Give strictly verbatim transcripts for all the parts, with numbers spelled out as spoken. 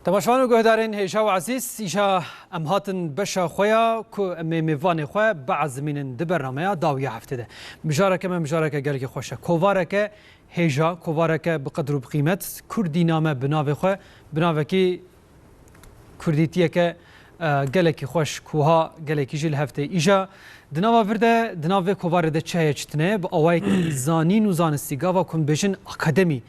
Temaşevan û guhdarên hêja û ezîz, îja em hatin beşa xwe ya ku em ê mêvanê xwe biezimînin di bernameya dawiya heftê de. Mijareke me mijareke gelekî xweş e. Kovareke hêja, kovareke bi qedir û bi qîmet, Kurdî name bi navê xwe, bi navekî kurdîtiyeke, e, gelekî xweş, ku ha gelekî jî li hev tê. Îja di nava vir de, di nav vê kovarê de çi heye çi tune ye, bi awayekî zanîn û zanistî, gava ku em bêjin akademî,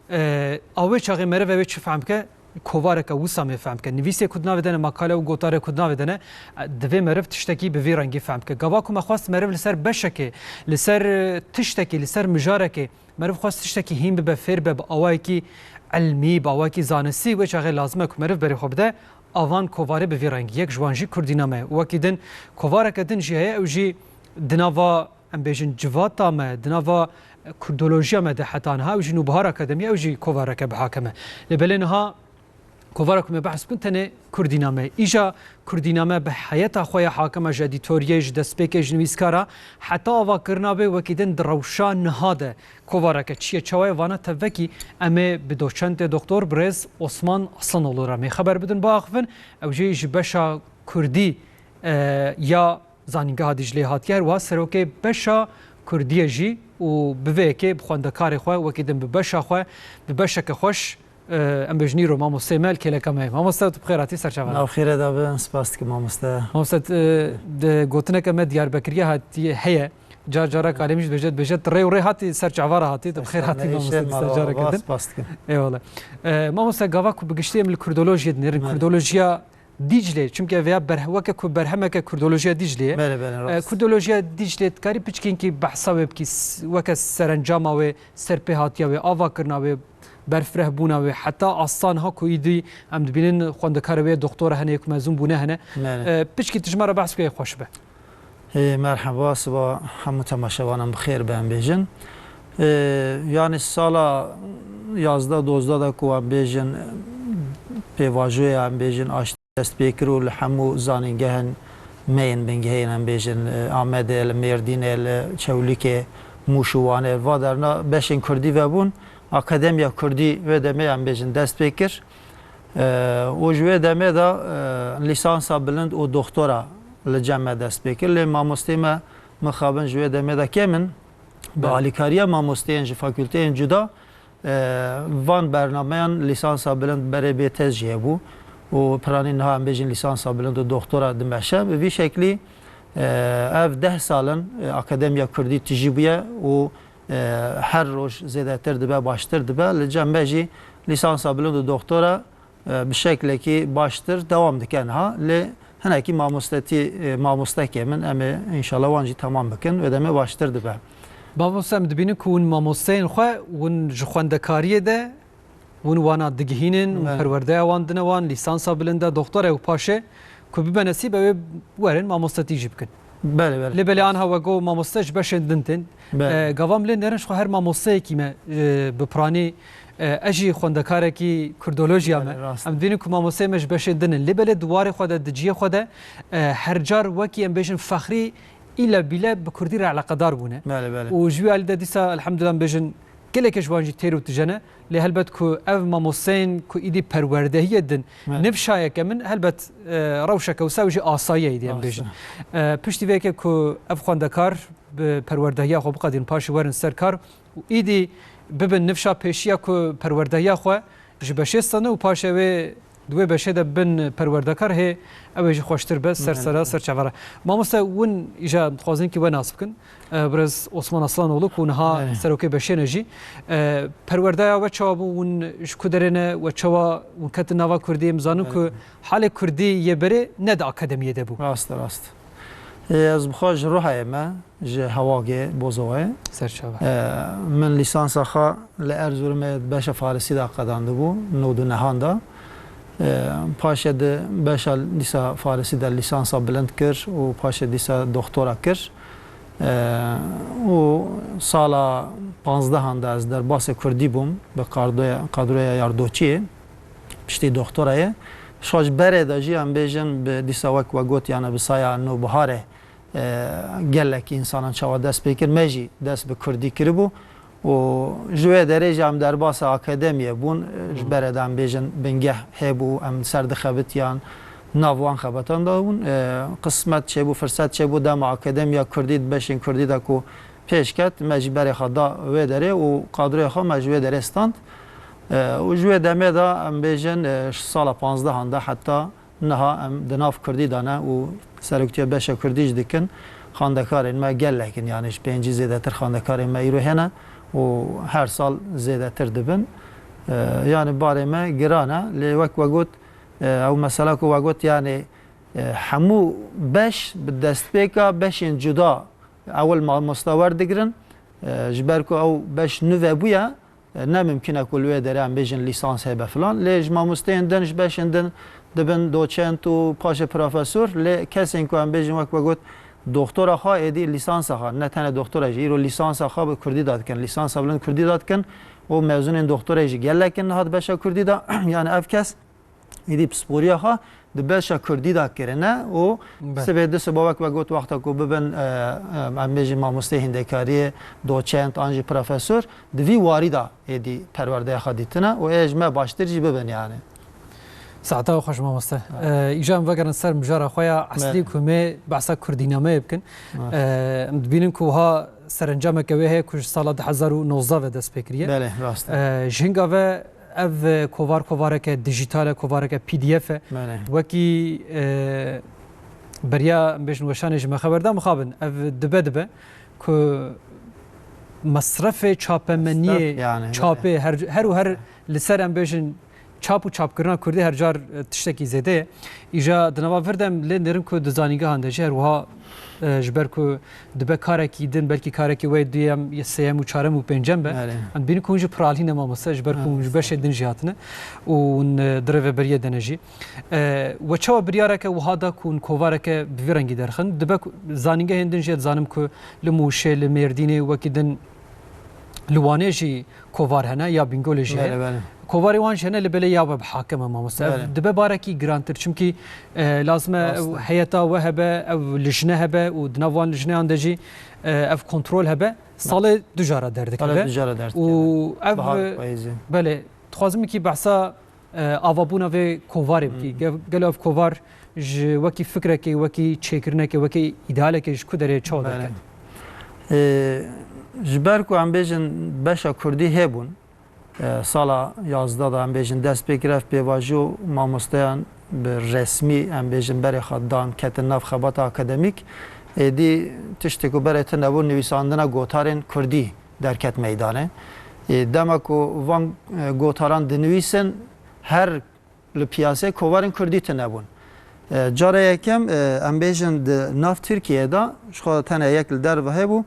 e, a wê çaxê meriv ew ê çi fehm bike, kovareke wisa mê fehm bike. Nivîsê ku di navê de ne, makale û gotarê ku di navê de ne, e, divê meriv tiştekî bi vî rengî fehm bike. Gava ku me xwest meriv li ser beşekê, li ser, e, tiştekî, li ser mijarekê, meriv xwest tiştekî hîn bibe, fêr be, bi awayekî ilmî, bi awayekî zanistî, wê çaxê lazim e ku meriv berê xwe bide, a van kovarê bi vî rengî. Yek ji wan jî Kurdîname ye. Wekî din, kovareke din jî heye, ew jî di nava, em bêjin, civata me, di nava kurdolojiya me de heta niha, ew jî Nûbihar Akademî, ew jî kovareke bi hakim e. Lê belê niha kovara ku me behs bikin tenê Kurdîname ye. Îja Kurdîname bi heyeta xwe ya hakim e, ji edîtoriyê, ji destpêkê, ji nivîskara, heta avakirina wê, wekî din di rewşa niha de kovareke çi ye, çawa ye, vana tevekî em ê bi doçentê doktor birêz Osman Aslanoğlu re mê xeber bidin, biaxivin. Ew jî ji beşa kurdî, e, ya Zanîngeha Dîcleyê hatiye, her wiha serokê beşa kurdî ye jî û bi vê yekê bi xwendekarê xwe, wekî din bi beşa xwe, bi beşeke xweş, e, em bêjin îro mamosteyê me li kêleka me ye. Mamoste, tu bi xêr hatî ser çavan. Nav xêre de bin, spas dikim mamoste. Mamoste, e, di gotineke me Diyarbekirî hatiye heye. Car carak alem jî dibêje, dibêje, tu rê û rê hatî, ser çava re hatî, tu bi xêr hatî mamoste, ser careke din. Spas dikim. Eyvallah. E, mamoste, gava ku bi giştî em li kurdolojiyê dinêrin, kurdolojiya Dîclê, çimkî ev ya berhe-, weke ku berhemeke kurdolojiya Dîclê ye. Belê, belê, e, rast. Kurdolojiya Dîclê, dikarî piçkînkî behsa wê bikî, s-, weke serencama wê, serpêhatiya wê, avakirina wê, berfirehbûna wê, heta asta niha ku îdî em dibînin xwendekarê wê doktora hene, yek mezûn bûne hene. Belê. E, piçkî tu ji me re behs bike, xweş be. Ê, merheba, siba hemû temaşevanan bi xêr be em bêjin. Ê, yanî sala yazdeh dozdeh de ku em bêjin, pêvajoya em bêjin aştî dest pê kir û li hemû zanîngehên me yên bingehîn em bêjin, e, Amedê, li Mêrdînê, li Çewlîkê, Mûş û Wanê, va derna beşên kurdî vebûn. Akademiya Kurdî wê demê em bêjin dest pê kir. E, û ji wê demê de, e, lîsansa bilind û doktora li cem me dest pê kir. Lê mamosteyê me mixabin ji wê demê de kêm in. Bi alîkariya mamosteyên ji fakulteyên cuda, e, van bernameyan lîsansa bilind berê bê tez jî hebû û piranî niha em bêjin lîsansa bilind û doktora dimeşe. Bi vî şeklî, e, ev deh sal in, e, Akademiya Kurdî tijî bûye û, e, her roj zêdetir dibe, baştir dibe. Li cem me jî lîsansa bilind û doktora e, bi şeklekî baştir dewam dike niha. Lê hinekî mamostetî, e, mamoste kêm in, em ê înşallah wan jî temam bikin, wê demê baştir dibe. Mamoste, em dibînin ku hûn mamosteyên xwe, hûn ji xwendekariyê de, hûn wana digihînin, hûn perwerdeya wan dine wan, lîsansa bilind e, doktora û paşê ku bibe nesîb ew ê werin mamostetî jî bikin. Belê, belê. Lê belê anha we got mamoste ji beşên din tên. Belê. E, gava em lê nerin ji xwe her mamosteyekî me, e, bi piranî, e, ez jî xwendekarekî kurdolojiya me. Belê, rast. Em dibînin ku mamosteyê me ji beşên din in. Lê belê di warê xwe de, di cihê xwe de, e, her car wekî em bêjin fexrî île bîle bi kurdî re eleqedar bûne. Belê, belê. Û ji wî alî de dîsa elhamdulillah em bêjin gelekê ji wan jî têr û tije ne. Lê helbet ku ev mamosteyên ku îdî perwerdehiyê din, belê, nifşayeke min, helbet, e, rewşeke wisa ew jî asayî ye îdî em bêjin. Rast. E, piştî vê yekê ku ev xwendekar bi perwerdehiya xwe biqedînin, paşê werin ser kar û îdî bibin nifşa pêşiya ku perwerdehiya xwe ji beşê stane û paşê wê di wê beşê de bin perwerdekar hê ew ê jî xweştir be, ser sera, ser çava re. Mamoste, hûn îja dixwazin kî we nas bikin. E, birêz Osman Aslanoğlu ku niha serokê beşê ne jî. E, perwerdeya we çawa bû? Hûn ji ku derê ne? We çawa hûn ketin nava kurdî? Em zanin ku halê kurdî yê berê ne di akademiyê de bû. Rast e, rast. E, ez bi xwe ji Ruhayê me, ji Hewagê, Bozovayê. Ser çava. E, min lîsansa xwe li Erzurumê di beşa farisî de qedandibû, nod û nehan de. E, paşê di beşa dîsa farisî de lîsansa bilind kir û paşê dîsa doktora kir. E, û sala panzdehan de ez derbasê kurdî bûm bi kadroya, kadroya yardoçiyê, piştî doktorayê. Şaş berê de jî em bêjin bi dîsa wek we got, yani bi saya Nûbiharê, e, gelek însanan çawa dest pê kir, me jî dest bi kurdî kiribû. û ji wê derê jî em derbasa akademiyê bûn, e, ji Hı. berê de em bêjin bingeh hêbû, em ser dixebitiyan, nav wan xebatan de bûn. E, qismet çêbû, firset çêbû, dema akademiya Kurdî di beşên Kurdî de ku pêş ket, me jî berê xwe da wê derê û kadroya xwe me ji wê derê stand. E, û ji wê demê de em bêjin, e, ji sala panzdehan de heta niha em di nav Kurdî de ne û seroktiya beşa Kurdî jî dikin. Xandekarên me gelek in, yani ji pêncî zêdetir xandekarên me îro hene û her sal zêdetir dibin. E, yani barê me giran e, lê wek we got, e, ew mesela ku we got, yani, e, hemû beş bi destpêka beşên cuda ewil mamoste werdigirin, e, ji ber ku ew beş nû vebûye, e, ne mimkun e ku li wê derê em bêjin lîsans hebe filan. Lê ji mamosteyên din, ji beşên din dibin doçent û paşê profesor. Lê kesên ku em bêjin wek we got, doktora xwe êdî lîsansa xwe, ne tenê doktora jî, îro lîsansa xwe bi Kurdî de dikin. Lîsansa bilind Kurdî de dikin û mezûnên doktorayê jî gelek in niha di beşa Kurdî de. Yani ev kes êdî pisporiya xwe di beşa Kurdî de kirine û Be. sibê di siba wek we got wexta ku bibin, e, e, em bêjin mamosteyê hîndekariyê, doçent an jî profesor, di vî warî de êdî perwerdeya xwe dîtine û ê ji me baştir jî bibin yani. Saeta we xweş mamoste. Evet. E, îja em vegerin ser mijara xwe ya eslî Be. ku me behsa kurdînameyê bikin. Evet. E, em dibînin ku wiha serencameke wê heye ku ji sala du hezar û nozdeh ve dest pê kiriye. Belê, rast e. E, ji hinga ve ev, e, kovar kovareke dijîtal e, kovareke P D F e. Belê. Wekî, e, beriya, em bêjin, weşanê ji me xeber da, mixabin. Ev dibe dibe ku mesrefê çapemeniyê, Mesref, yani, çapê, her, her û her li ser, em bêjin, çap û çapkirina Kurdî her car, e, tiştekî zêde ye. Îja di nava vir de em lê dinerin ku di zanîngehan de jî her wiha, e, ji ber ku dibe karekî din, belkî karekî wê duyem, sêyem û çarem û pêncem be. Belê. Em dibînin ku hûn jî piralî ne mamoste, ji ber ku hûn ji Belê. beşê din jî hatine û hûn, e, di rêveberiyê de ne jî. E, we çawa biryareke wiha da ku hûn kovareke bi vî rengî derxin? Dibe ku zanîngehên din jî dizanim ku li Mûşê, li Mêrdînê, wekî din li Wanê jî kovar hene ya Bîngolê jî heye. Belê, belê. Kovarê wan jî hene, lê belê ya we bi hakim e mamoste. Ev Belê. dibe barekî girantir. Çimkî, e, lazim e Rast ew e. heyeta we hebe, ew lijne hebe û di nav wan lijneyan de jî, e, ev kontrol hebe. Salê du cara derdikeve. Salê du cara derdikeve. Û ev, Bahar, payîzê. Belê. Dixwazim ki behsa, e, avabûna vê kovarê bikî. Hmm. Ge-, gelo ev kovar ji wekî fikrekê, wekî çêkirinekê, wekî îdealekê ji ku derê çawa Belê. derket? E, ji ber ku em bêjin beşa Kurdî hêbûn, e, sala yazdeh de em bêjin dest pê kir, ev pêvajo mamosteyan bi resmî, em bêjin, berê xwe dan, ketin nav xebata akademîk. Êdî tiştê ku berê tune bû, nivîsandina gotarên Kurdî derket meydanê. Ê, dema ku van, e, gotaran dinivîsin, her li piyasê kovarên Kurdî tune bûn. E, cara yekem, e, em bêjin di nav Tirkiyeyê de, ji xwe tenê yek li derve hebû,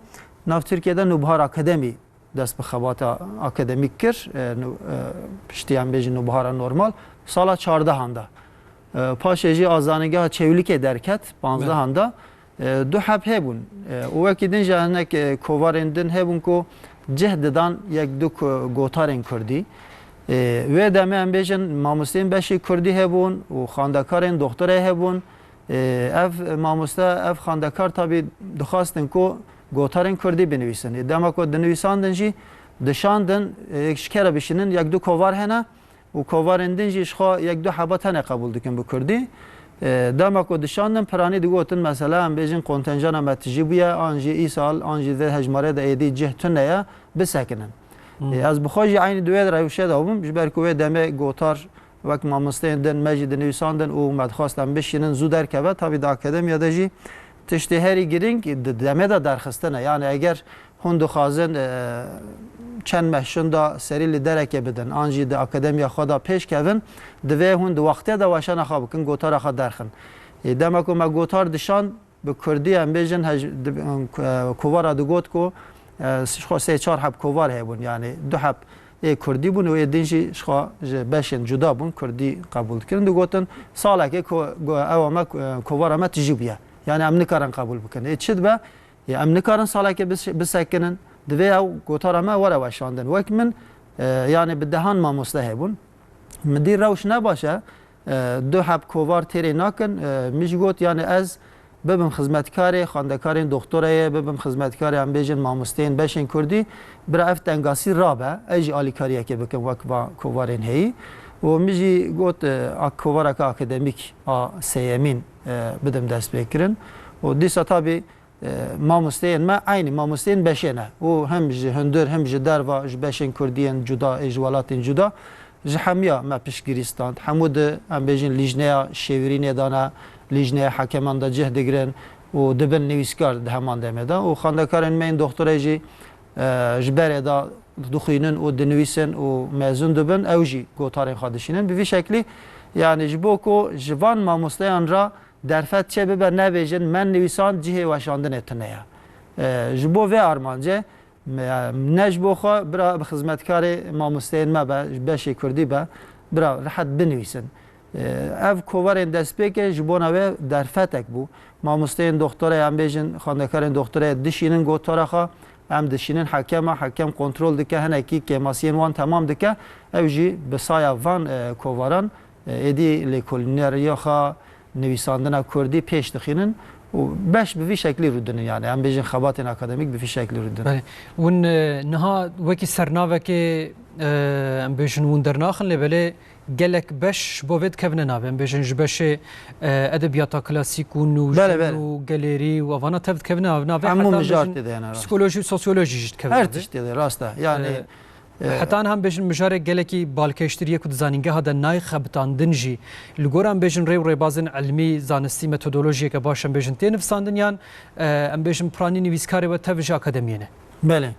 nav Tirkiyeyê de Nûbihar Akademî dest bi xebata akademîk kir. E, nû-, e, piştî em bêjin Nûbihara Normal, sala çardehan de. E, paşê jî a zanîngeha Çewlîgê derket, panzdehan de. E, du heb hebûn. E, û wekî din jî hinek, e, kovarên din hebûn ku cih didan yek du ku-, gotarên Kurdî. E, wê demê em bêjin mamosteyên beşê Kurdî hebûn û xandekarên doxtorê hebûn. E, ev mamoste, ev xandekar tabî dixwastin ku gotarên Kurdî binivîsin. E, dema ku dinivîsandin jî dişandin, e, ji kere bişînin yek du kovar hene û kovarên din jî ji xwe yek du heba tenê qebûl dikin bi Kurdî. E, dema ku dişandin piranî digotin, mesela em bêjin kontenjana me tijî bûye, an jî îsal, an jî vê hejmarê de êdî cih tune ye, bisekinin. Hmm. E, ez bi xwe jî eynî di wê rewşê de bûm, ji ber ku wê demê gotar wek mamosteyên din me jî dinivîsandin û me dixwast em bişînin zû derkeve. Tabî di akademiya de jî tiştê herî girîng di demê de derxistin e. Yani eger hûn dixwazin, e, çend meh şûnda serî li derekê bidin, an jî di akademiya xwe de pêş kevin, divê hûn di wextê de weşana xwe bikin, gotara xwe derxin. Ê, dema ku me gotar dişand, bi Kurdî em bêjin, hej-, di, e, kovara digot ku, e, ji xwe sê çar heb kovar hebûn, yani du heb ê Kurdî bûn û ê din jî ji xwe ji beşên cuda bûn, Kurdî qebûl dikirin. Digotin, salekê ko-, go-, ewa me, e, kovara me tijî bûye. Yani em nikarin qebûl bikin. Ê çi dibe? Ya em nikarin salekê bis-, bisekinin, divê ew gotara me were weşandin. Wek min, e, yani bi dehan mamoste hebûn. Min dî rewş ne baş e, e, du heb kovar têrê nakin. E, min jî got, yani ez bibim xizmetkarê xwendekarên doxtoreyê, bibim xizmetkarê em bêjin mamosteyên beşên kurdî, bira ev tengasî rabe, ez jî alîkariyekê bikim wek va kovarên heyî. Û min jî got, e, a kovareke akademîk a sêyemîn, e, bidim destpêkirin. Û dîsa tabî, e, mamosteyên me eynî mamosteyên beşê ne. Û hem ji hundir, hem ji derva, ji beşên kurdî yên cuda, ê ji welatên cuda, ji hemiya me piştgirî stand. Hemû di, em bêjin, lîjneya şêwirînê de ne, lîjneya hekeman de cih digirin û dibin nivîskar di heman demê de. Û xwendekarên me yên doxtorê jî, e, ji berê de dixwînin û dinivîsin û mezûn dibin, ew jî gotarên xwe dişînin. Bi vî şeklî, yanî ji bo ku ji van mamosteyan re derfet çêbibe, nebêjin, me nivîsand, cihê weşandinê tune ye. E, ji bo vê armancê, me, ne ji bo xwe, bira bi xizmetkarê mamosteyên me be, ji beşê kurdî be, bira rehet binivîsin. E, ev kovarên destpêkê ji bona wê derfetek bû. Mamosteyên doxtorê, em bêjin, xwendekarên doxtorê dişînin gotara xwe, em dişînin hekema, hekem kontrol dike, hinekî kêmasiyên wan temam dike, ew jî bi saya van, e, kovaran, e, êdî lêkolîneriya xwe, nivîsandina kurdî pêş dixînin û beş bi vî şeklî rûdinin, yani em bêjin xebatên akademîk bi vî şeklî rûdinin. Belê. Hûn, e, niha wekî sernavekê, e, em bêjin hûn dernaxin, lê belê gelek beş ji bo vê dikevine navê. Em bêjin ji beşê, e, edebiyata klasîk û nûjin Belê, belê. û gelêrî û evana tev dikevine navê. Hemû Heta em mijar bêjin tê de hene, rast. psîkolojî û sosyolojî jî dikevine Her navê. tişt tê de, rast e. Yani, E, E, Heta niha em bêjin mijarê gelekî balkêştir yê ku di zanîngeha de nayê xebitandin jî, li gor em bêjin rê û rêbazên ilmî, zanistî, metodolojiyeke baş em bêjin tê nivîsandin yan, e, em bêjin piranî nivîskarê we tev ji akademiyê ne? Belê.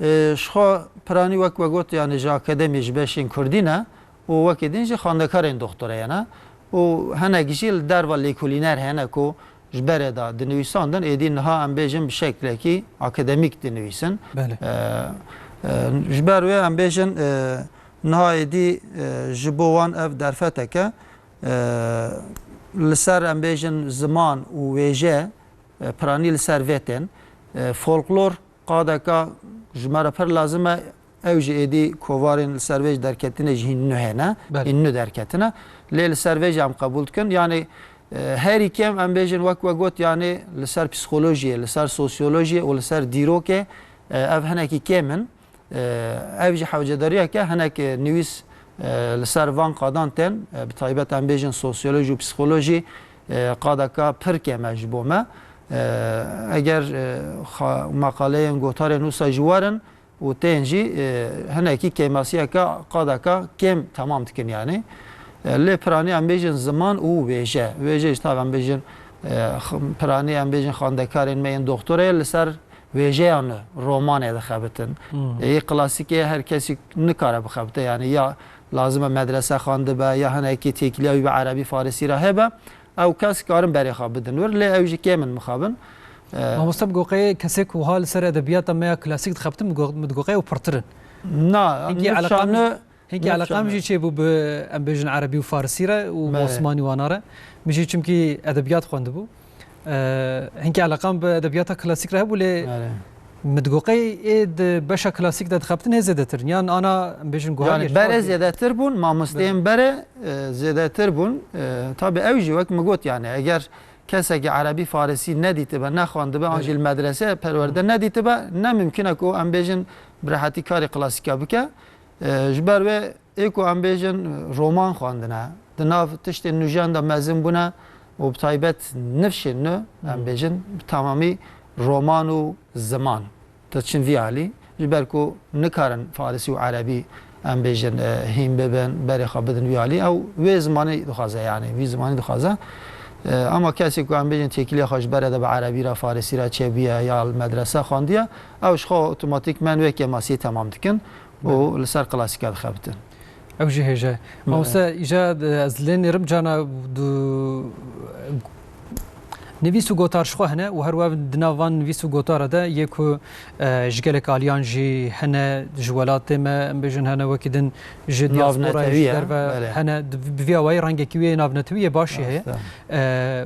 E, ji xwe piranî wek we got, yani ji akademiyê, ji beşên kurdî ne û wekî din jî xwendekarên doxtoreyê ne û hinek jî li derva lêkolîner hene ku ji berê de dinivîsandin, êdî niha em bêjin bi şeklekî akademîk dinivîsin. Belê. E, e, ji ber wê em bêjin, e, niha êdî, e, ji bo wan ev derfetek e, e, li ser em bêjin ziman û wêje, e, piranî li ser vê tên. E, folklor qadeka ji me re pir lazim e, ew jî êdî kovarên li ser vê jî derketine jî hîn nû hene, Belê. hîn nû derketine. Lê li ser vê jî em qebûl dikin. Yani, e, herî kêm em bêjin wek we got, yani li ser psîkolojiyê, li ser sosyolojiyê û li ser dîrokê, e, ev hinekî kêm in. E, ev jî hewcedariyeke hinek, e, nivîs, e, li ser van qadan tên, e, bi taybet em bêjin sosyolojî û psîkolojî, e, qadeka pir kêm e ji bo me. E, eger, e, xa-, maqaleyên gotarên wisa jî werin û tên jî, e, hinekî kêmasiyeke qadeka kêm temam dikin yani. E, lê piranî em bêjin ziman û wêje. Wêje jî tav em bêjin, e, x-, piranî em bêjin xwendekarên me yên doxtorê li ser wêjeyan romanê dixebitin. Hmm. Ê klasîkê her kesî nikare bixebite, yani ya lazim e medrese xwendibe, ya hinekî têkiliya wî bi erebî farisî re hebe, ew kes karin berê xwe bidin wir, lê ew jî kêm in mixabin. E, Mamoste, bi goqeyê kesê ku wiha li ser edebiyata me ya klasîk dixebitin, min go-, min digoqeyê ew pirtir in. Na, Hinkî nifşan eleqan ne. Hinkî Ne eleqam jî çêbû bi, em bêjin, erebî û farisî re û bi Belê. osmanî wana re. Min jî çimkî edebiyat xwendibû. E, hinkî eleqam bi edebiyata klasîk re hebû, lê Belê. min digoqey ê di beşa klasîk de dixebitin hê zêdetir in. Yan ana, em bêjin, guhar Yani yê berê şaz yê. zêdetir bûn, mamosteyên Belê. berê, e, zêdetir bûn. E, tabi ew jî wek min got yani, eger kesekî erebî farisî nedîtibe, nexwendibe, an Belê. jî li medrese perwerde nedîtibe, ne mimkun e ku em bêjin bi rehetî karê klasîka bike. E, ji ber wê ê ku em bêjin roman xwendine, di nav tiştên nûjen de mezin bûne û bi taybet nifşên nû, em Hmm. bêjin, bi temamî roman û ziman diçin vî alî. Ji ber ku nikarin farisî û erebî, em bêjin, e, hîn bibin, berê xwe bidin vî alî. Ew wê zimanî dixwaze, yani, vî zimanî dixwaze. E, ama kesê ku em bêjin têkiliya xwe ji berê de bi erebî re, farisî re çêbûye ya li medrese xwendiye, ew ji xwe otomatîkmen wê kêmasiyê temam dikin û Belê. li ser klasîka dixebitin. Ew jî hêje. Belê. Mamoste, îja, e, ez lê nêrim cana du-, nivîs û gotar ji xwe hene û her wev di nav van nivîs û gotara de yê ku, e, ji gelek aliyan jî hene, ji welatê me, em bêjin, hene wekî din ji diasporayê, Navnetewî ji ye, derve belê. hene. Di, bi vî awayî rengekî wê navnetewî yê başî heye. Rast e. E,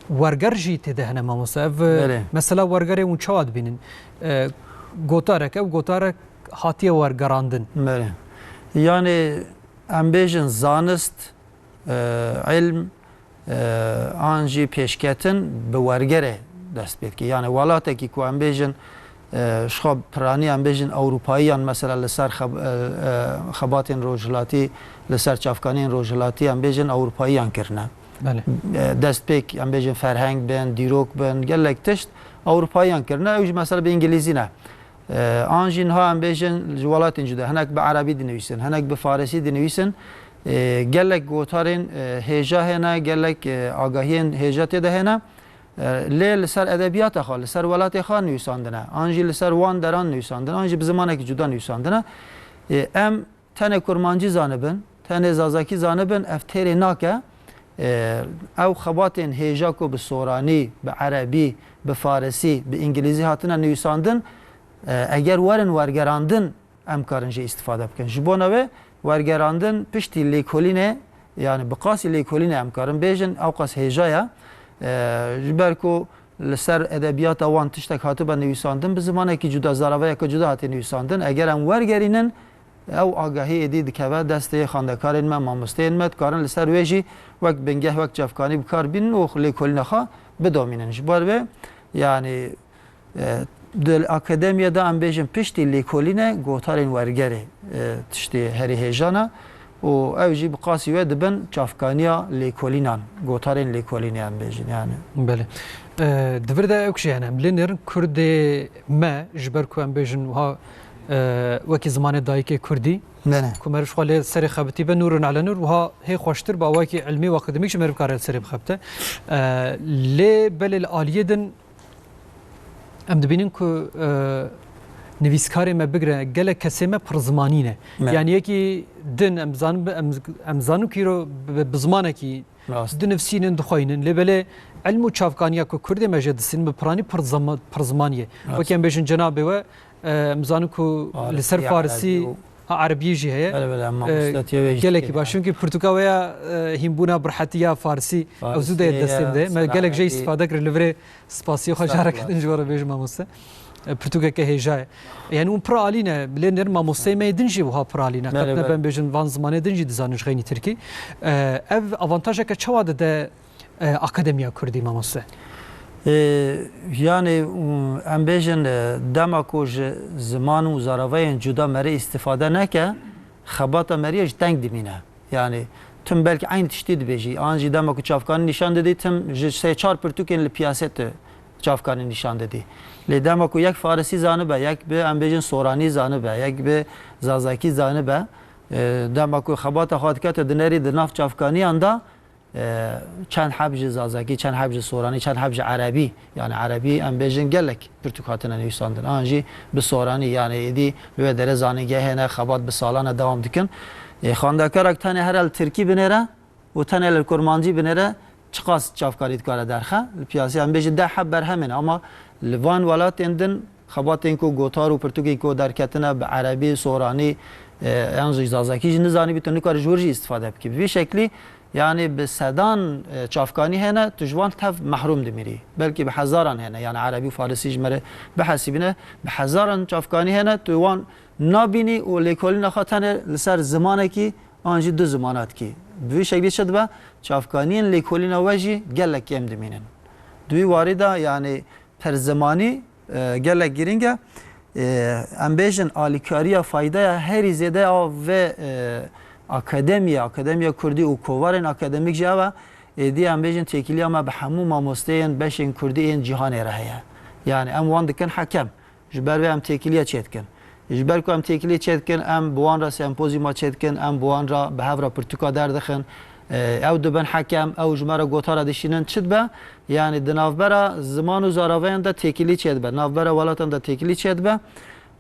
werger jî tê de hene, mamoste. Ev, e, Belê. mesela wergerê hûn çawa dibînin? E, gotarek, ev gotarek hatiye wergerandin. Belê. Yani em bêjin zanist, e, ilm, e, an jî pêşketin bi wergerê dest pê dike. Yani welatekî ku em bêjin, e, ji xwe piranî em bêjin Ewropayiyan mesela li ser xeb-, e, e, xebatên rojhilatî, li ser çavkaniyên rojhilatî em bêjin Ewropayiyan kirine. Belê. E, destpêk em bêjin ferheng bin, dîrok bin, gelek tişt Ewropayiyan kirine. Ew jî mesela bi îngilîzî ne. E, an jî niha em bêjin ji welatên cuda, hinek bi erebî dinivîsin, hinek bi farisî dinivîsin. E, gelek gotarên, e, hêja hêne, gelek, e, agahiyên hêja tê de hêne. E, lê li ser edebiyata xwe, li ser welatê xwe nivîsandine. An jî li ser wan deran nivîsandine, an jî bi zimanekî cuda nivîsandine. E, em tenê kurmancî zanibin, tenê zazakî zanibin, ev têrê nake. E, ew xebatên hêja ku bi soranî, bi erebî, bi farisî, bi îngilîzî hatine nivîsandin, e, eger werin wergerandin, em karin jê îstifade bikin. Ji bona wê wergerandin piştî lêkolînê, yani bi qasî lêkolînê em karin bêjin, ew qas hêja ye. E, ji ber ku li ser edebiyata wan tiştek hatibe nivîsandin, bi zimanekî cuda, zaravayeke cuda hatiye nivîsandin. Eger em wergerînin, ew agahî êdî dikeve destê xwendekarên me, mamosteyên me, dikarin li ser wê jî wek bingeh, wek çavkanî bi kar bînin û lêkolîna xwe bidomînin. Ji ber vê, yani, e, di akademiyê de em bêjin piştî lêkolîne gotarên wergerê, e, tiştê herî hêjan e û ew jî bi qasî wê dibin çavkaniya lêkolînan, gotarên lêkolînê em bêjin yani. Belê. E, di vir de ew kişî hene, em lê nêrin Kurdê me, ji ber ku em bêjin wiha, e, wekî zimanê dayikê Kurdî, Belê. ku meriv ji xwe lê serê xebitî be, nûrun ele nûr, wiha hê xweştir be, wekî ilmî û akademîk jî meriv kare li serê bixebite. E, lê belê li aliyê din em dibînin ku, e, nivîskarê me bigre, gelek kesê me pirzimanî ne. Me. Yani yekî din em zan-, em, em zanin ku îro bi, bi zimanekî Rast. dinivsînin, dixweynin. Lê belê ilm û çavkaniya ku Kurdê me jê distînin bi piranî pirzima-, pirzimanî ye. Rast. Wekî em bêjin cenabê we, e, em zanin ku Farisî, li ser Farisî, erebî û ha, erebiyê jî heye. Belê, belê, em E, mamostetiye wê jî gelekî dikevin, baş. yani. Çunkî pirtûka we ya, e, hînbûna bi rehetiya Farisî, ew zû de yê Farisî, destê min de. Me sar gelek jê erebî. îstîfade kir, li virê spasiyê xwe Estağfurullah. carekê din ji we re bêjim mamoste. E, pirtûkeke hêja ye. Yani hûn pir alî ne, lê nêr mamosteyê me yê din jî wiha pir alî ne. Belê, Qet ne belê. ben bêjin van zimanê din jî dizanin ji xeynî tirkî. E, ev avantajeke çawa dide, e, akademiya Kurdî mamoste? E, yani, û, em bêjin, e, dema ku ji ziman û zaravayên cuda merê îstîfade neke, xebata meriyê ji teng dimîne. Yani, tim belkî eyn tiştî dibêjî. An jî dema ku çavkanî nîşan didî, tim ji sê çar pirtûkên li piyasê tu çavkanî nîşan didî. Lê dema ku yek farisî zanibe, yek bi, em bêjin, soranî zanibe, yek bi zazakî zanibe, e, dema ku xebata xwe dike, tu dinerî di nav çavkaniyan de, e, çend heb ji zazakî, çend heb ji soranî, çend heb ji erebî, yani erebî em bêjin gelek pirtûk hatine nivîsandin. An jî bi soranî, yani êdî li wê derê zanîngeh hene, xebat bi salan e dewam dikin. E, xwendekarak tenê here li tirkî binêre û tenê li kurmancî binêre, çiqas çavkarî dikare derxe? Li piyasê em bêjin deh heb berhem hene, ama li van welatên din xebatên ku gotar û pirtûkên ku derketine bi erebî, soranî, e, yan jî zazakî jî nizanî bî, tu nikarî ji wir jî îstîfade bikî. Bi vî şeklî, yani bi sedan, e, çavkanî hene, tu ji wan tev mehrûm dimîrî. Belkî bi hezaran hene, yani erebî û farisî ji me re bihesibîne, bi hezaran çavkanî hene, tu wan nabînî û lêkolîna xwe tenê li ser zimanekî an jî du zimana dikî. Bi vî şeklî çi dibe? Çavkaniyên lêkolîna we jî gelek kêm dimînin. Di wî warî de, yani, pirzimanî, e, gelek girîng e. E, em bêjin alîkariya, faydeya herî zêde ya vê, e, akademiyê, akademiya kurdî û kovarên akademîk jî ev e. Êdî em bêjin têkiliya me bi hemû mamosteyên beşên kurdî ên cîhanê re heye. Yani em wan dikin hekem. Ji ber vê em têkiliya çêdikin. Ji ber ku em têkiliyê çêdikin, em bi wan re sempozyuma çêdikin, em bi wan re bi hev re pirtûka derdixin. E, ew dibin hekem, ew ji me re gotara dişînin, çi dibe? Yani di navbera ziman û zaraveyan de têkilî çêdibe, navbera welatan de têkilî çêdibe.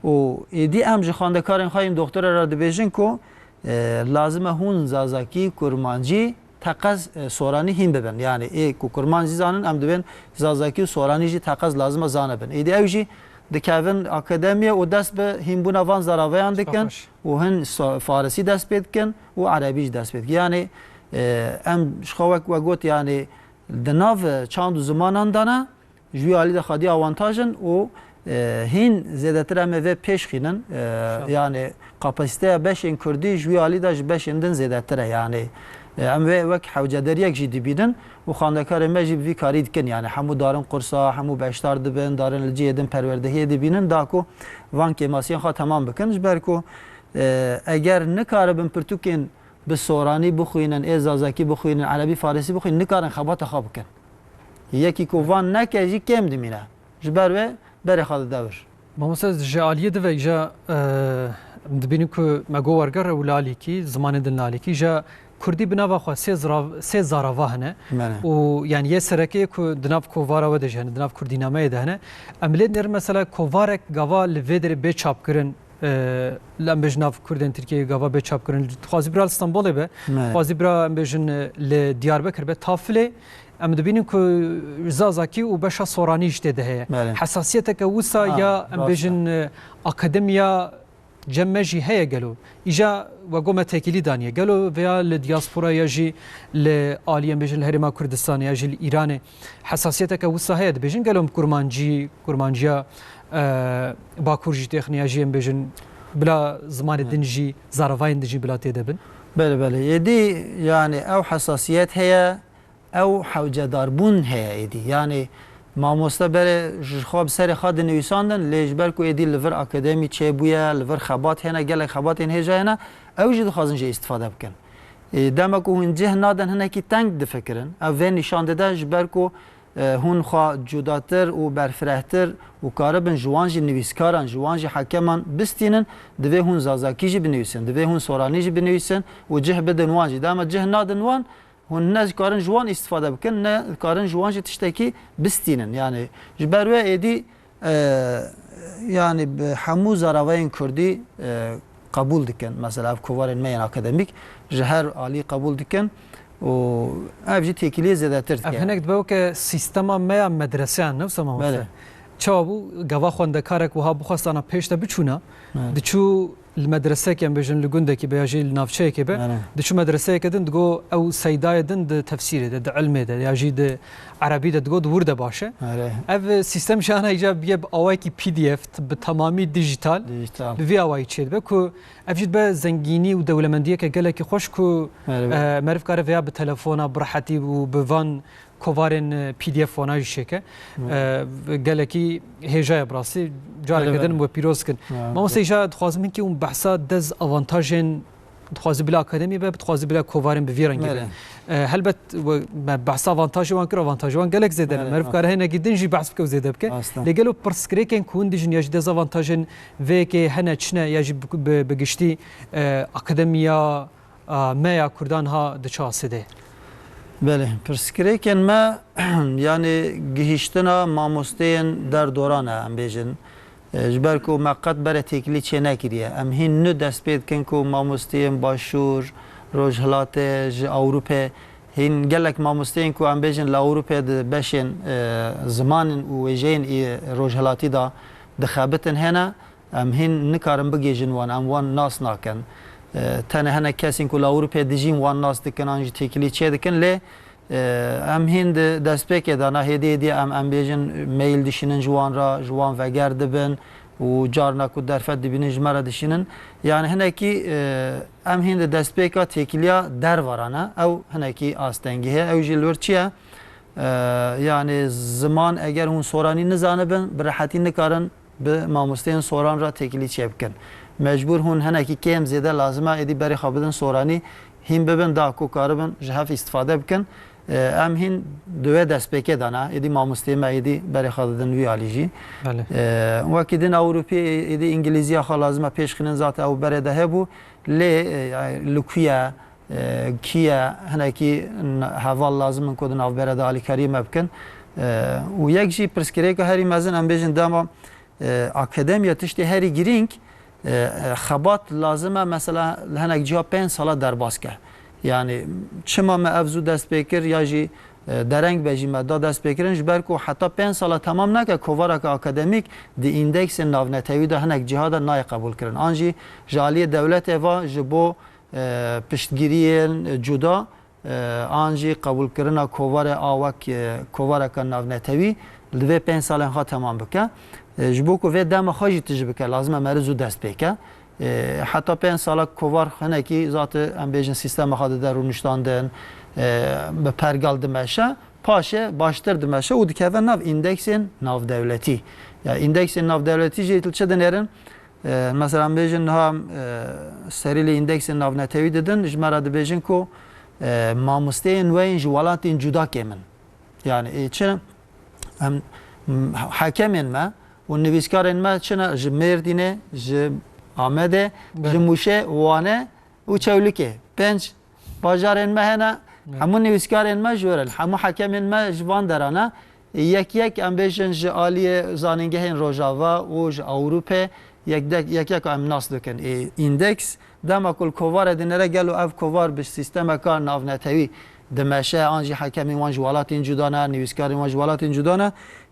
Û êdî em ji xwendekarên xwe yên doxtorê re dibêjin ku, e, lazim e hûn zazakî, kurmancî, teqez, e, soranî hîn bibin. Yani ê ku kurmanc jî zanin, em dibên zazakî û soranî jî teqez lazim e zanibin. Êdî ew jî dikevin akademiyê û dest bi hînbûna van zaraveyan dikin û hin so-, farisî dest pê dikin û erebî jî dest pê dikin. Yani, e, em ji xwe wek we got, yani di nav çand û zimanan de ne, ji wî alî de xwedî awantaj in û, e, hîn zêdetir em ê vê pêş xînin. E, yani kapasiteya beşên kurdî ji wî alî de ji beşên din zêdetir e. Yani E, em wê wek hewcedariyek jî dibînin û xwendekarên me jî bi vî karî dikin. Yani hemû darin qursa, hemû beşdar dibin, darin li cihê din perwerdehiyê dibînin, da ku van kêmasiyan xwe temam bikin. Ji ber ku, e, eger nikaribin pirtûkên bi soranî bixwînin, ê zazakî bixwînin, erebî, farisî bixwînin, nikarin xebata xwe bikin. Yekî ku van neke jî kêm dimîne. Ji ber wê berê xwe dide wir. Mamoste, ji aliyê dive îja, e, em dibînin ku me got werger ew li alîkî, zimanê din li alîkî, îja kurdî bi nava xwe sê zirav-, sê zarava hene. Belê. Û yani yê sereke yê ku di nav kovara we de jî hene, di nav kurdînameyê de hene. Em lê dinêrin mesela kovarek gava li vê derê bê çapkirin, e, li em bêjin nav kurdên Tirkiyeyê gava bê çapkirin. Dixwazî bira li Stenbolê be, Belê. dixwazî bira em bêjin, e, li Diyarbekir be, Tafilê, em dibînin ku zazakî û beşa soranî ji tê de heye. Belê. Hesasiyeteke wisa Ha, ya em rast e. bêjin, e, akademiya cem me jî heye gelo? Îja we got me têkilî daniye. Gelo veya li diaspora ya jî li aliyê em bêjin li Herêma Kurdistanê ya jî li Îranê hesasiyeteke wisa heye dibêjin? Gelo em kurmancî, kurmanciya, e, Bakur jî têxine ya jî em bêjin bila zimanê Hı. din jî, zaravayên din jî bila tê de bin? Belê, belê. Êdî yani ew hesasiyet heye. Ew hewcedarbûn heye êdî. Yanî mamoste berê ji xwe bi serê xwe dinivîsandin, lê ji ber ku êdî li vir akademî çêbûye, li vir xebat hene, gelek xebatên hêja hene, ew jî dixwazin jê îstifade bikin. Ê, dema ku hûn cih nadin hinekî teng difikirin, ev vê nîşan dide ji ber ku, e, hûn xwe cudatir û berfirehtir û karibin ji wan jî nivîskaran, ji wan jî hekeman bistînin, divê hûn zazakî jî binivîsin, divê hûn soranî jî binivîsin û cih bidin wan jî. Dema cih nadin wan, Hûn ne dikarin ji wan îstifade bikin, ne dikarin ji wan jî tiştekî bistînin. Yani ji ber wê êdî, e, yani bi hemû zaravayên kurdî, e, qebûl dikin. Mesela ev kovarên me yên akademîk ji her alî qebûl dikin û ev jî têkiliyê zêdetir dike. Ev hinek dibe weke sîstema me ya medreseyan, ne wisa mamoste? Belê. Çawa bû? Gava xwendekarek wiha bixwestana pêş de biçûna, Evet. diçû li medresekê, em bêjin li gundekî be ya jî li navçeyekê be, Erê. diçû medreseyeke din digo ew seydayê din di tefsîrê de, di ilmê de ya jî di erebî de digo di wir de baş e. Erê. Ev sîstem jî ana îca biye bi awayekî P D F, bi temamî dijital, Dijital. bi vî awayî çêdibe ku ev jî dibe zengînî û dewlemendiyeke gelekî xweş ku, Erê. e, meriv kare veya bi telefona, bi rehetî û bi van kovarên, e, P D F wana jî çêke. Hı. E, gelekî hêja ye bi rastî. Careke Belê, din belê. we pîroz kin. Ya, Mamoste, îja dixwazim hinkî hûn behsa dezavantajên, dixwazî bila akademî be, dixwazî bila kovarên bi vî rengî be. Belê. E, helbet we, me behsa avantajê wan kir, avantajê wan gelek zêde ne. Belê, Meriv ha. kare hinekî din jî behs bike û zêde bike. Aslan. Lê gelo pirsgirêkên ku hûn dijin ya jî dezavantajên vê yekê hene çi ne ya jî bi, bi, bi giştî, e, akademiya a, me ya Kurdan ha diçe asidê? Belê, pirsgirêkên me, yani gihiştina mamosteyên derdoran e, em bêjin. E, ji ber ku me qet bere têkilî çê nekiriye. Em hîn nû dest pê dikin ku mamosteyên Başûr, Rojhilatê, ji Ewropê, hîn gelek mamosteyên ku em bêjin li Ewropê di beşên, e, zimanin û wêjeyên î Rojhilatî de dixebitin hene. Em hîn nikarin bigihîjin wan, em wan nas nakin. E, tenê hinek kesên ku li Ewropê dijîn wan nas dikin, an jî têkilî çê dikin, lê, e, em hîn di destpêkê de ne, hêdî hêdî em, em bêjin mail dişînin ji wan re, ji wan veger dibin û carna ku derfet dibînin ji me re dişînin. Yani hinekî, e, em hîn di destpêka têkiliya derve re ne. Ew hinekî astengî heye. Ew jî li wir çi ye? E, yani ziman eger hûn soranî nizanibin, bi rehetî nikarin bi mamosteyên soran re têkilî çêbikin. Mecbûr hûn hinekî kêm zêde lazim e, êdî berê xwe bidin soranî, hîn bibin da ku karibin ji hev îstifade bikin. E, em hîn di wê destpêkê de ne, êdî mamosteyê me êdî berê xwe didin wî alî jî. Belê. E, wekî din Ewropî êdî îngilîziya xwe lazim e pêş xînin, zaten ew berê de hebû. Lê, e, li ku ye, e, kî ye, hinekî n-, heval lazim in ku di navbera de alîkariyê me bikin. E, û yek jî pirsgirêka herî mezin, em bêjin dema, e, akademiya tiştê herî girîng, e, e, xebat lazim e, mesela li hinek ciha pênc sala derbas ke. Yani çima me ev zû dest pê kir ya jî, e, dereng be jî me da dest pê kirin, ji ber ku heta pênc sala temam neke kovareke akademîk di îndeksên navnetewî de hinek ciha de nayê qebûl kirin. An jî ji aliyê dewletê ve ji bo e, piştgiriyên cuda, e, an jî qebûlkirina kovarê a wek, e, kovareke navnetewî li vê pênc salên xwe temam bike. E, ji bo ku vê dema xwe jî tije bike, lazim e meriv zû dest pê ke. E, heta pênc sala kovar hinekî zat, em bêjin, sîstema xwe dide rûniştandin, e, bi pergal dimeşe, paşê baştir dimeşe û dikeve nav îndeksên navdewletî. Ya îndeksên navdewletî jî li çi dinêrin? E, mesela em bêjin niha, e, serî li îndeksên navnetewî didin, ji me re dibêjin ku, e, mamosteyên we yên ji welatên cuda kêm in. Yani, e, çi? Em, m-, hekemên me û nivîskarên me çi ne? Ji Mêrdînê, ji Amedê, Belê. ji Mûşê, Wanê û Çewlikê. Pênc bajarên me hene, Evet. hemû nivîskarên me ji wir in. Hemû hekemên me ji van dera ne. Yek yek em bêjin ji aliyê zanîngehên Rojava û ji Ewropê yek dek-, yek yek em nas dikin. Ê, îndeks, dema ku li kovare dinere, gelo ev kovar bi sîstemeka navnetewî dimeşe, an jî hekemên wan ji welatên cuda ne, nivîskarên wan ji welatên cuda ne,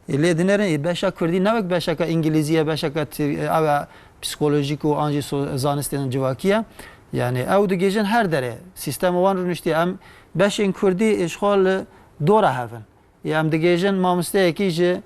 ê, lê dinerin, ê, beşa kurdî ne wek beşeka îngilîzî ye, beşeka tir-, ew e psîkolojîk û an jî so-, zanistên civakî ye. Yani ew digihîjin her derê. Sîstema wan rûniştiye. Em beşên kurdî, ê, ji xwe li dora hev in. Ê, em digihîjin mamosteyekî ji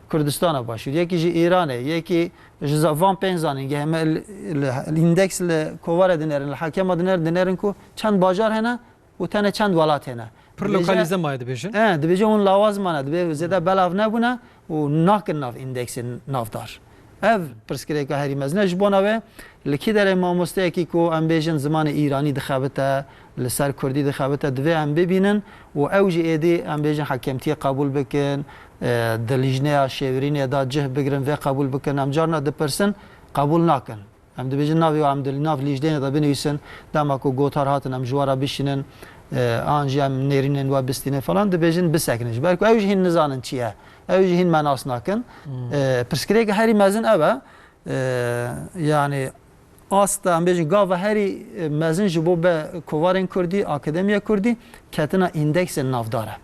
Kurdistana Başûr, yekî ji Îranê, yekî ji za-, van pênc zanîngehê me li, li, li îndeks li kovare dinerin, li hekema dinerin, dinerin ku çend bajar hene û tenê çend welat hene. Pir Dibêje, lokalîze maye dibêjin. E, dibêje hûn lawaz mane, dibê zêde belav nebûne û nakin nav îndeksên navdar. Ev pirsgirêka herî mezin e. Ji bona wê li kî derê mamosteyekî ku em bêjin zimanê îranî dixebite, li ser kurdî dixebite, divê em bibînin û ew jî êdî em bêjin hekemtiyê qebûl bikin, e, di lîjneya şêwirînê de cih bigirin, vê qebûl bikin. Em carna dipirsin, qebûl nakin. Em dibêjin navê wan em di nav lîjneyê de binivîsin, dema ku gotar hatin em ji we re bişînin, e, an jî em nêrînên we bistînin falan, dibêjin bisekinin. Ji ber ku ew jî hîn nizanin çi ye. Ew jî hîn me nas nakin. Hmm. E, pirsgirêk herî mezin ev e. E, yani asta em bêjin gava herî, e, mezin ji bo be kovarên kurdî, akademiya kurdî ketina îndeksên navdar e.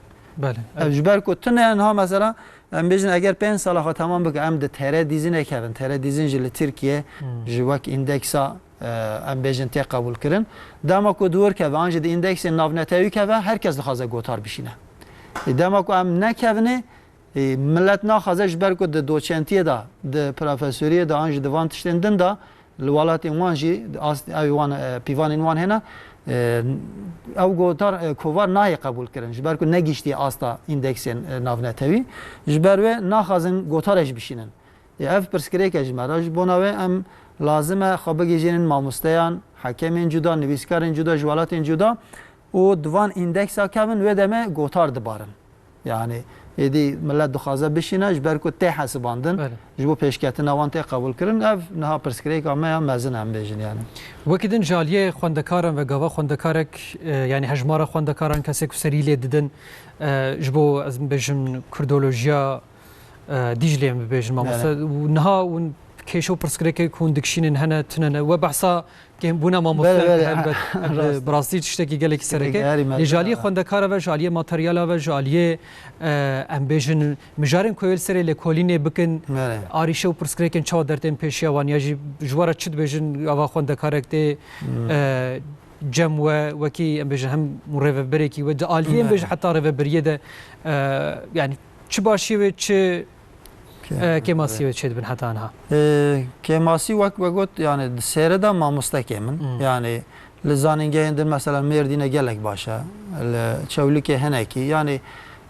Belê, Ev evet. ji ber ku tune niha mesela em bêjin eger pênc sala xwe temam bike, em di T R Dîzînê kevin. T R Dîzîn jî li Tirkiye Hmm. ji wek îndeksa, e, em bêjin tê qebûl kirin. Dema ku di wir keve, an jî di îndeksên navnetewî keve, her kes dixwaze gotar bişîne. E, dema ku em nekevinê, e, millet naxwaze ji ber ku di doçentiyê de, di profesoriyê de, an jî di van tiştên din de, li welatên wan jî, ast-, ew wan, e, pîvanên wan hene, e, ew gotar, e, kovar nayê qebûl kirin, ji ber ku negihîştiye asta îndeksên, e, navnetewî. Ji ber wê naxwazin gotarê jî bişînin. E, ev pirsgirêk e ji me re. Ji bona wê em lazim e xwe bigihîjînin mamosteyan, hekemên cuda, nivîskarên cuda, ji welatên cuda û di van îndeksa kevin, wê demê gotar dibarin. Yani êdî millet dixwaze bişîne, ji ber ku tê hesibandin, Belê. ji bo pêşketina wan tê qebûl kirin. Ev niha pirsgirêka me ya mezin em bêjin yani. Wekî din ji aliyê xwendekaran ve gava xwendekarek, e, yani hejmara xwendekaran kesê ku serî lê didin, e, ji bo ez bêjim kurdolojiya, e, Dîclê em bibêjin mamoste. Belê. Û niha hûn kêşe û pirsgirêkê ku hûn dikişînin hene, tune ne. We behsa kêmbûna mamoste Belê, belê. helbet, Rast. bi rastî tiştekî gelekî Tiştekî sereke. herî mezin, Lê ji aliyê evet. xwendekara ve, ji aliyê materyala ve, ji aliyê, e, em bêjin mijarên ku yê li serê lêkolînê bikin, Belê. arîşe û pirsgirêkên çawa dertên pêşiya wan ya jî ji we re çi dibêjin, ava xwendekarek tê, Hmm. e, cem we, wekî em bêjin hem rêveberekî we, di aliyê em Belê. bêjin heta rêveberiyê de, e, yani çi başiyê wê, çi, Kê-, e, kêmasiyê wê çêdibin heta niha? E, kêmasî wek we got, yani di sêre de mamoste kêm in. Hmm. Yani li zanîngehên din mesela Mêrdînê gelek baş e. Li Çewlikê hinekî. Yani,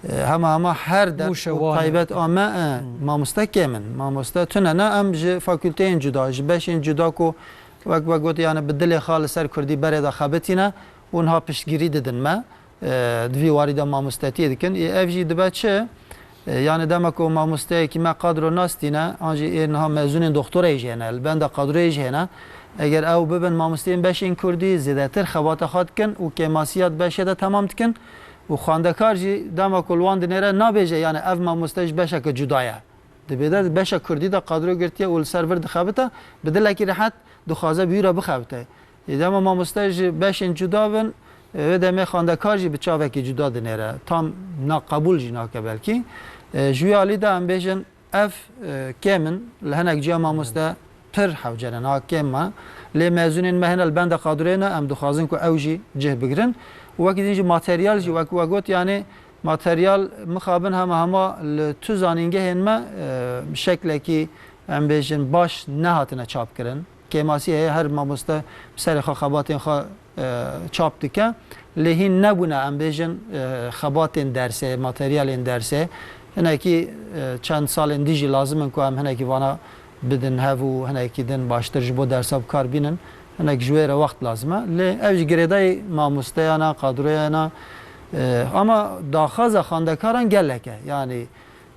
e, hema hema her der Mûşe, û Wanê. taybet ame, e, Hmm. mamoste kêm in. Mamoste tune ne, em ji fakulteyên cuda, ji beşên cuda ku wek we got, yani bi dilê xwe li ser kurdî berê de xebitîne û niha piştgirî didin me. E, di vî warî de mamostetiyê dikin. Ê, ev jî dibe çi? E, yani dema ku mamosteyekî me kadro nastîne, an jî ê niha mezûnên doktorayê jî hene, li benda kadroyê jî hene. Eger ew bibin mamosteyên beşên kurdî, zêdetir xebata xwe dikin û kêmasiya di beşê de temam dikin. Û xwendekar jî dema ku li wan dinêre nabêje, yani ev mamoste ji beşeke cuda ye. Dibê de beşa kurdî de kadro girtiye û li ser vir dixebite, bi dilekî rehet dixwaze bi wî re bixebite. Ê, dema mamoste ji beşên cuda bin, e, wê demê xwendekar jî bi çavekî cuda dinêre. Tam na qebûl jî nake belkî. E, ji wî alî de em bêjin ev, e, kêm in. Li hinek ciya mamoste pir hewce ne, niha kêm me. Lê mezûnên me hene li benda kadroyê ne, em dixwazin ku ew jî cih bigirin. Û wekî din jî materyal jî wek we got, yani materyal mixabin hema hema li tu zanîngehên me, e, şeklekî em bêjin baş nehatine çapkirin. Kêmasî heye, her mamoste bi serê xwe xebatên xwe, e, çap dike. Lê hîn nebûne, em bêjin, e, xebatên dersê, materyalên dersê. Hinekî, e, çend salên dî jî lazim in ku em hinekî vana bidin hev û hinekî din baştir ji bo dersa bi kar bînin. Hinek ji wê re wext lazim e. Lê ev jî girêdayî mamosteyana, kadroyana, e, ama daxwaza xwendekaran gelek e. Yanî,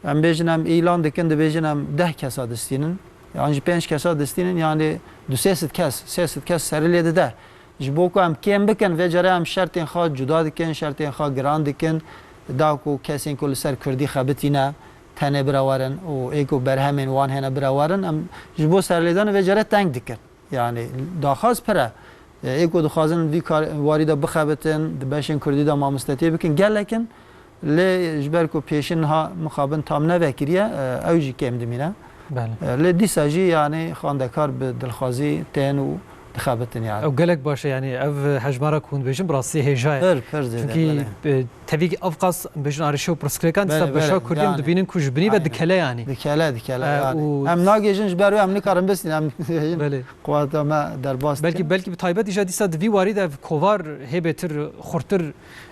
em bêjin em îlan dikin, dibêjin em deh kesa distînin. Yan jî pênc kesa distînin, yanî du sê sed kes, sê sed kes serî lê dide. Ji bo ku em kêm bikin, vê care em şertên xwe cuda dikin, şertên xwe giran dikin. Da ku kesên ku li ser kurdî xebitîne, tenê bira werin û ê ku berhemên wan hene bira werin, em ji bo serlêdanê vê care teng dikin. Yanî daxwaz pir e. Ê ku dixwazin vî kar, warî de bixebitin, di beşên kurdî de mamostetiyê bikin, gelek in. Lê ji ber ku pêşîn niha mixabin tam nevekiriye, e, ew jî kêm dimîne. Belê. E, lê dîsa jî, yanî, xwendekar bi dilxwazî tên û dixebitin, yanî. Ew gelek baş e, yanî, ev hejmara ku hûn dibêjin, bi rastî hêja ye. Pir, pir zêde, Çunkî, belê. e, tevî ev qas, em bêjin, arêşe û pirsgirêkan dîsa Belê, beşa belê, kurdî em yanî. dibînin ku ji binî ve Aynen. dikele, yanî. Dikele, dikele, E, yanî. û Em nagêjin, ji ber wê em nikarin bistînin, em Belê. Quweta me derbas dikin. Belkî, belkî bi taybet îja dîsa di vî warî de ev kovar hê bêtir, xurtir.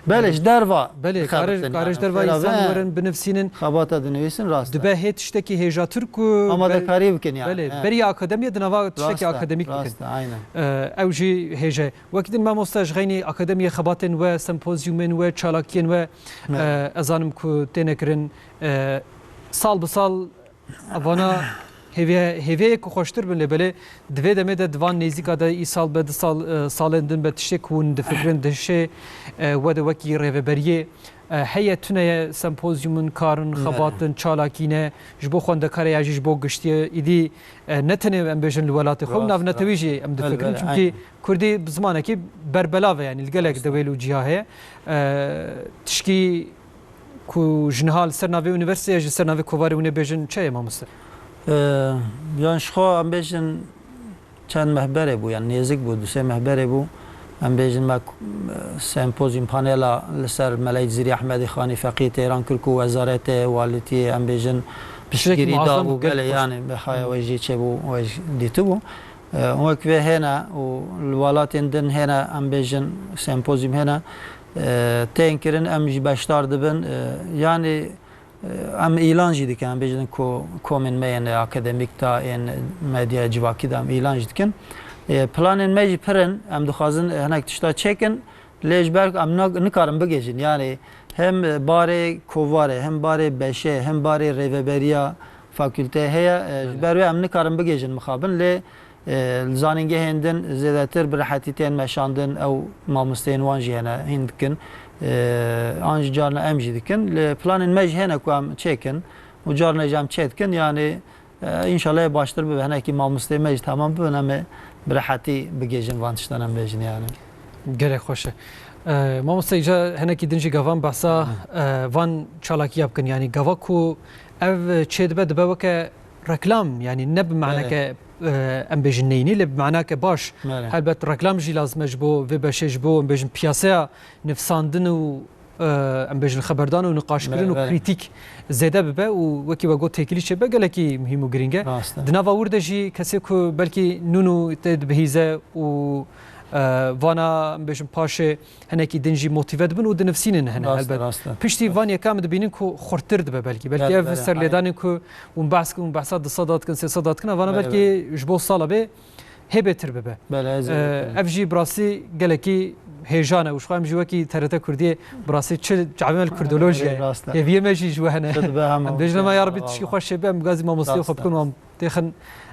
Belê, ji derva Belê, dixebitin kare, kare yani. ji derva Xêra însan be, werin binivsînin. Xebata dinivîsin, rast e. Dibe hê tiştekî hêjatir ku Amadekarî ber-, bikin yani, belê, he. beriya akademiyê di nava tiştekî Rast e, akademîk bikin. rast e, aynen. Ee, ew jî hêje. Wekî din mamoste ji xeynî akademiyê xebatên we, sempozyumên we, çalakiyên we, Evet. e, ez zanim ku têne kirin, e, sal bi sal Evana hêviye-, hêviyeyê ku xweştir bin, lê belê di vê demê de, di van nêzîka de, îsal be, du sal, e, salên din be, tiştê ku hûn difikirin, dihişê, e, we de wekî rêveberiyê, e, heye, tune ye, sempozyumin, karin, Ne. xebatin, çalakî ne, ji bo xwendekarê ya jî ji bo giştiyê, îdî, e, ne tenê em bêjin li welatê xwe, Rast, navnetewî rast. jî em Belê, difikirin, belê, çimkî aynen. Kurdî bi zimanekî berbelav e, yanî li gelek Rast. dewêl û cihê heye. E, tişkî ku ji niha li ser navê unîversîteyê, ji ser navê kovarê hûn ê bêjin çi ye, mamoste? Ee, yan ji xwe em bêjin çend meh berê bû, yan nêzik bû, du sê meh berê bû. Em bêjin me, e, sempozyum panela li ser Melek Zîrî Ehmedî Xanî Feqî Teyran kir ku wezaretê, walîtiyê, em bêjin Tiştekî piştgirî muazzam dabû, bû, gelek gelê, xweş. yanî bi haya we jî çêbû, we jî dîtibû. E, wek vê hêne û li welatên din hêne, em bêjin sempozyum hêne, e, tên kirin, em jî beşdar dibin. E, yanî, e, em îlan jî dikin, em bêjin ku komên me yên akademîk de, yên medya civakî de em îlan jî dikin. E, planên me jî pir in, em dixwazin hinek tişta çêkin. Lê ji ber ku em na-, nikarin bigihîjin, yanî hem barê kovarê, hem barê beşê, hem barê rêveberiya fakûlteyê heye, e, ji Belê. ber wê em nikarin bigihîjin mixabin, lê, e, li zanîngehên din zêdetir bi rehetî tên meşandin, ew mamosteyên wan jî hene hîn dikin, e, an jî carna em jî dikin. Lê planên me jî hene ku em çêkin û carna jî em çê dikin, yanî, E, înşallah ê baştir bibe. Hinekî mamosteyê me jî temam bibin, em ê bi rehetî bigihîjin van tiştan em bêjin yani. Gelek xweş e. E, mamoste, îca hinekî din jî gavan behsa, Hı. e, van çalakiya bikin. Yani gava ku ev çê dibe, dibe weke reklam. Yani ne bi Belê. maneke, e, em bêjin neyînî, lê bi manake baş. Belê. Helbet reklam jî lazim e ji bo vê beşê, ji bo em bêjin piyaseya nivsandin û e, em bêjin xeberdan û niqaşkirin Belê, û belê. krîtîk zêde bibe û wekî we got têkilî çêbe gelekî muhîm û girîng e. Rast e. Di nava wir de jî kesê ku belkî nûn û tê dibihîze û, e, vana em bêjin paşê hinekî din jî motîve dibin û dinivsînin hene Rast e, helbet. rast e. Piştî Rast. van yeka em dibînin ku xurttir dibe belkî. Belkî Belê, ev belê, serlêdanên aynen. ku hûn behs kirin, hûn behsa du sed dikin, sê sed dikin, vana Belê, belkî belê. ji bo sala bê hê bêtir bibe. Belê, ez Ee, ê ev jî bi rastî gelekî hêjan e û ji xwe em jî wekî T R T Kurdiyê bi rastî çi çavê me li kurdolojiya ye. Rast e. Hêviyê me jî ji we hene. Çi dibe hema Em bêjin hema ya Rebî tişkî xweş çêbe, em gazî mamosteyê xwe Rast e. bikin û em têxin,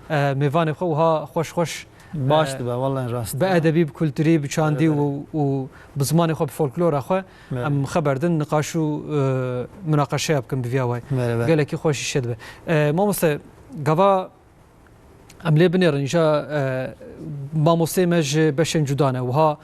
e, mêvanê xwe û ha xweş xweş, Baş e, dibe, wallahî rast bi e. edebî, bi kulturî, bi çandî Belê, belê. û, û bi zimanê xwe, bi folklora xwe Belê. em xeber din, niqaş û, e, munaqeşeya bikin bi viya wayî. Belê, belê. Gelekî xweş îşe dibe. E, mamoste, gava Em lê binêrin, îja, e, mamosteyê me ji beşên cuda ne, wiha,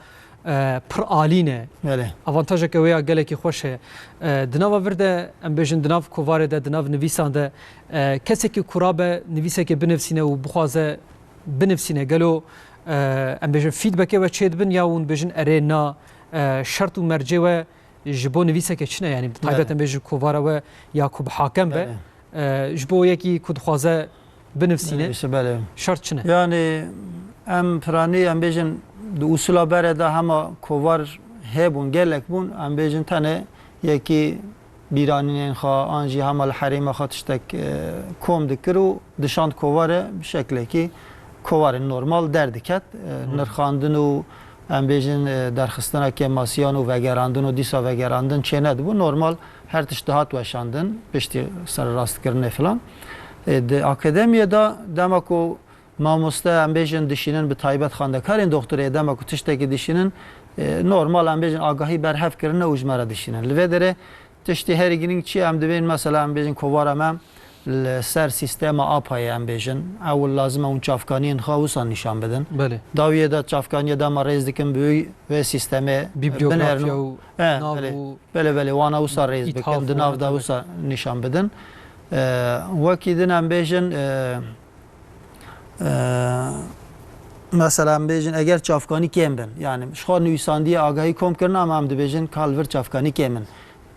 e, pir alî ne. Belê. Avantajeke wê ya gelekî xweş heye. E, di nava vir de, em bêjin, di nav kovarê de, di nav nivîsan de, e, kesekî ku rabe nivîsekê binivsîne û bixwaze binivsîne, gelo, e, em bêjin, feedbackê we çêdibin ya hûn bêjin, erê, na, e, şert û mercê we ji bo nivîseke çi ne? Yanî, bi taybet Belê. em bêjin, kovara we ya ku bi hakem be, Belê. e, ji bo yekî ku dixwaze binivîsîne. Binivîse, belê. Şert çi ne? Yani em piranî, em bêjin di usula berê de hema kovar hebûn, gelek bûn, em bêjin tenê yekî bîranînên xwe an jî hema li herêma xwe tiştek, e, kom dikir û dişand kovare bi şeklekî kovarê normal derdiket. E, Hmm. nirxandin û em bêjin, e, derxistina kêmasiyan û vegerandin û dîsa vegerandin çênedibû. Normal her tişt dihat weşandin, piştî sererastkirinê filan. E, di akademiyê de dema ku mamoste, em bêjin, dişînin, bi taybet xwendekarên doxtorê, dema ku tiştekî dişînin, e, normal, em bêjin, agahî berhev kirine û ji me re dişînin. Li vê derê tiştê herî girîng çi ye? Em dibên, mesela, em bêjin, kovara me li ser sîstema APA'yê, em bêjin, ewil lazim e hûn çavkaniyên xwe wisa nîşan bidin. Belê. Dawiyê de çavkaniyê dema rêz dikin, bi wî vê sîstemê Bibliografya binêrin û, û e, nav belê. û Belê, belê, wana wisa rêz îthaf bikin, di û nav de whatever. wisa nîşan bidin. E, wekî din em bêjin, e, e, mesela em bêjin, eger çavkanî kêm bin, yani ji xwe nivîsandiye agahî kom kirin, ama em dibêjin ka li vir çavkanî kêm in.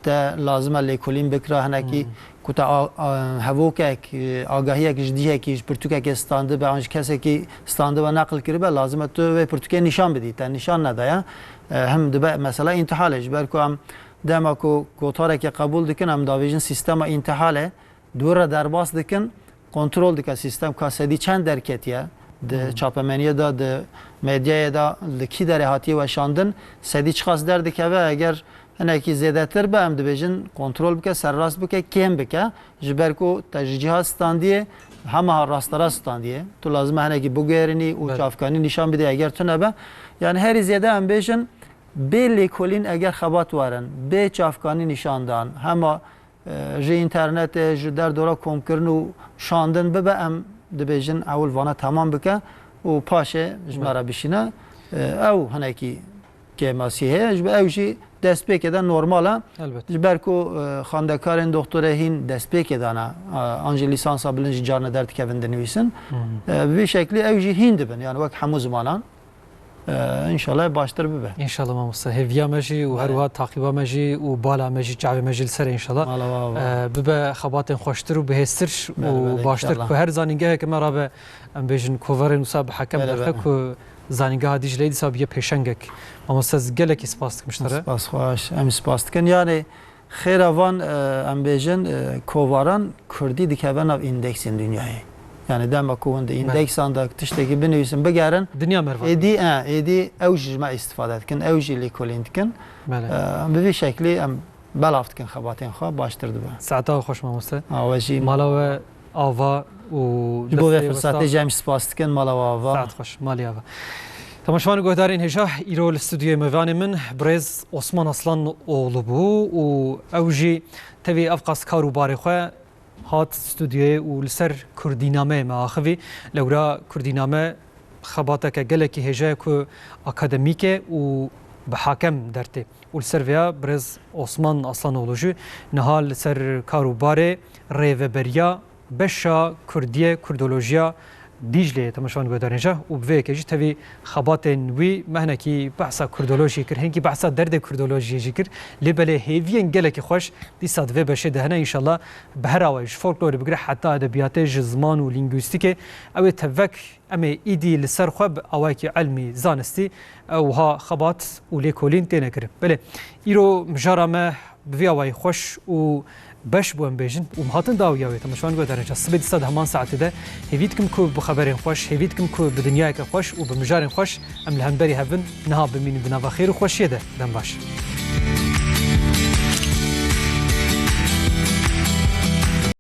Te lazim e lêkolîn bikira, hinekî Hmm. ku te a, a, hevokek, e, agahiyek ji dîhekî, ji pirtûkekê standibe, an ji kesekî standibe neqil kiribe, lazim e tu vê pirtûkê nîşan bidî, te nîşan nedaye. E, him dibe mesela întihal e, ji ber ku em dema ku gotarekê qebûl dikin, em davêjin sîstema întihal e, dûr re derbas dikin, kontrol dike sîstem ka sedî çend derketiye, di Hmm. çapemeniyê de, di medyayê de, li kî derê hatiye weşandin, sedî çiqas derdikeve, eger hinekî zêdetir be, em dibêjin kontrol bike, serrast bike, kêm bike, ji ber ku te ji cîha standiye, hema rasterast standiye, tu lazim e hinekî biguherînî û Belê. çavkanî nîşan bidî, eger tune be. Yani herî zêde em bêjin, bê lêkolîn eger xebat werin, bê çavkanî nîşandan, hema, e, ji înternetê, ji derdora komkirin û şandin bibe, em dibêjin ewil vana temam bike û paşê ji me Belê. re bişîne. E, ew hinekî kêmasî heye, ji ber ew jî destpêkê de normal e. Elbet. Ji ber ku, e, xwendekarên doxtorê hîn destpêkê de ne, e, an jî lîsansa bilind jî carna derdikevin dinivîsin. Hı hı. E, bi vî şeklî ew jî hîn dibin, yani wek hemû zimanan. E, înşallah baştir bibe. Înşallah mamoste. Hêviya me jî û her Belê. wiha taqîba me jî û bala me jî, çavê me jî li ser e înşallah. Mala we ava. E, bibe xebatên xweştir û bihêztir Belê, û belê, baştir. Înşallah. Ku her zanîngeheke me rabe, em bêjin, kovarên wisa bi hekem Belê, derxe belê. ku zanîngeha Dîcleyê dîsa biye pêşengek. Mamoste, ez gelekî spas dikim ji te re. Spas xweş. Em spas dikin. Yani xêra van, e, em bêjin, e, kovaran kurdî dikeve nav îndeksên dinyayê. Yani dema ku hûn di Belê. îndeksan de tiştekî binivîsin, bigerin, Dinya mervan. êdî, e, êdî ew jî ji me îstifade dikin, ew jî lêkolîn dikin. Belê. E, em bi vî şeklî em belav dikin xebatên xwe, baştir dibe. Saeta we xweş mamoste. Ha, we jî. Mala we ava û Ji bo vê destê we firsatê sax. jî em spas dikin, mala we ava. Saet xweş, malî ava. Temaşevan û guhdarên hêja, îro li stûdyoyê mêvanê min birêz Osman Aslan oğlu bû û ew jî tevî ev qas kar û barê xwe hat stûdyoyê û li ser Kurdînameyê me axivî. Lewra Kurdîname xebateke gelekî hêja ye ku akademîk e û bi hakem dertê. Û li ser vêya birêz Osman Aslanoğlu jî niha li ser kar û barê rêveberiya beşa Kurdiye, Kurdolojiya Dîcleyê temaşevan guhdarên hêja û bi vê yekê jî tevî xebatên wî me hinekî behsa Kurdolojiyê kir, hinkî behsa derdê Kurdolojiyê jî kir. Lê belê hêviyên gelekî xweş dîsa di vê beşê de hene. Înşallah bi her awayî ji folklorê bigire heta edebiyatê, ji ziman û lîngwîstîkê ew ê tevek Em ê îdî li ser xwe bi awayekî ilmî, zanistî, e, wiha xebat û lêkolîn têne kirin. Belê, îro mijara me bi vî awayî xweş û beş bû em bêjin û em hatin dawiya wê. Temaşevan guhdarên hêja, sibê dîsa di heman saetê de hêvî dikim ku bi xeberên xweş, hêvî dikim ku bi dinyayeke xweş û bi mijarên xweş em li hemberî hev bin. Niha bimînin di nava xêr û xweşiyê de. Dem baş.